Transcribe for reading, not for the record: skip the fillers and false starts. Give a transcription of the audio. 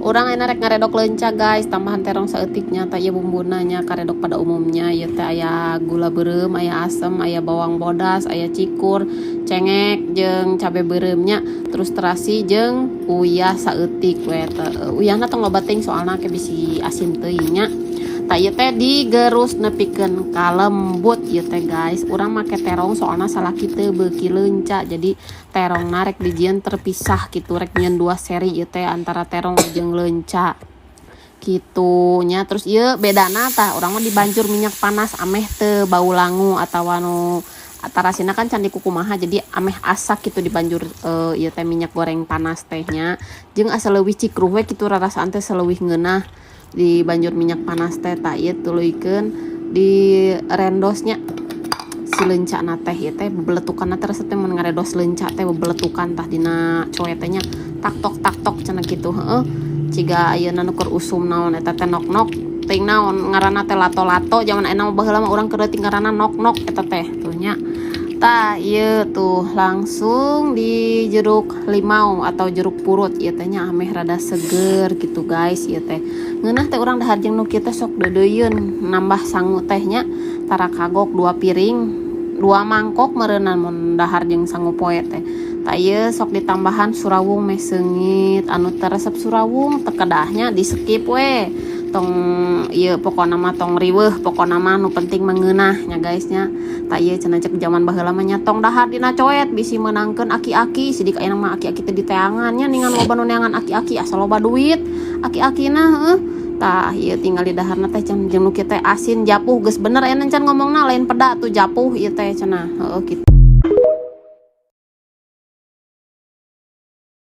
Urang ayeuna rek ngaredok leunca, guys, tambahan terong saeutik nya. Tah, ieu bumbuna nya, karedok pada umumnya. Ieu teh aya gula beureum, aya asem, aya bawang bodas, aya cikur, cengek jeung cabe beureum nya, terus terasi jeung uyah saeutik we teh. Uyahna tong loba teuing, soalna ke bisi asin teuing nya. Tah, ieu teh digerus nepikeun ka lembut ieu teh, guys. Urang make terong soalna salaki teu beuki leunca, jadi terongna rek dijieun terpisah gitu, rek nyieun dua seri ieu teh antara terong jeung leunca kitu nya. Terus ieu bedana tah, urang mah dibanjur minyak panas ameh teu bau langu atawa nu tarasina kan can dikukumaha, jadi ameh asak gitu dibanjur ieu teh minyak goreng panas teh nya, jeung asa leuwih cikruh we kitu rarasaan teh, leuwih ngeunah di banjur minyak panas teh. Tah, ieu tuluykeun di rendosnya si leunca teh. Ieu teh bebeletukan teh resep teh mun ngaredos leunca teh, bebeletukan tah dina coet teh nya, tak tok tak tok cenah kitu, heueuh, ciga ayeuna nu keur usum naon eta teh, nok-nok teuing naon ngaranna teh, lato-lato jaman ayeuna mah. Baheula mah urang keur leutik ngaranna nok-nok eta teh tuh nya. Tah, ieu tuh langsung di jeruk limau atau jeruk purut ieu teh nya, ameh rada seger gitu, guys. Ieu teh ngeunah teh urang dahar jeung nu kieu teh, sok deudeuieun nambah sangu teh nya, tara kagok dua piring, dua mangkok meureunnan mun dahar jeung sangu poe teh. Tah, ieu sok ditambahan surawung meh seungit. Anu teu resep surawung teu kedahnya, di skip we. Tong ieu, pokona mah tong riweuh, pokona mah nu penting mengeunah nya, guys, nya. Tah, ieu cenah cek jaman baheula mah nya, tong dahar dina coet bisi meunangkeun aki-aki. Sidik ayeuna mah aki-aki teh diteangan nya, ningan loba nu neangan aki-aki, asal loba duit aki-akina, heueuh. Tah, ieu tinggal di daharna teh can jeung nu kieu teh asin japuh, geus bener ayeuna can ngomongna, lain peda tuh, japuh ieu teh cenah, heueuh kitu.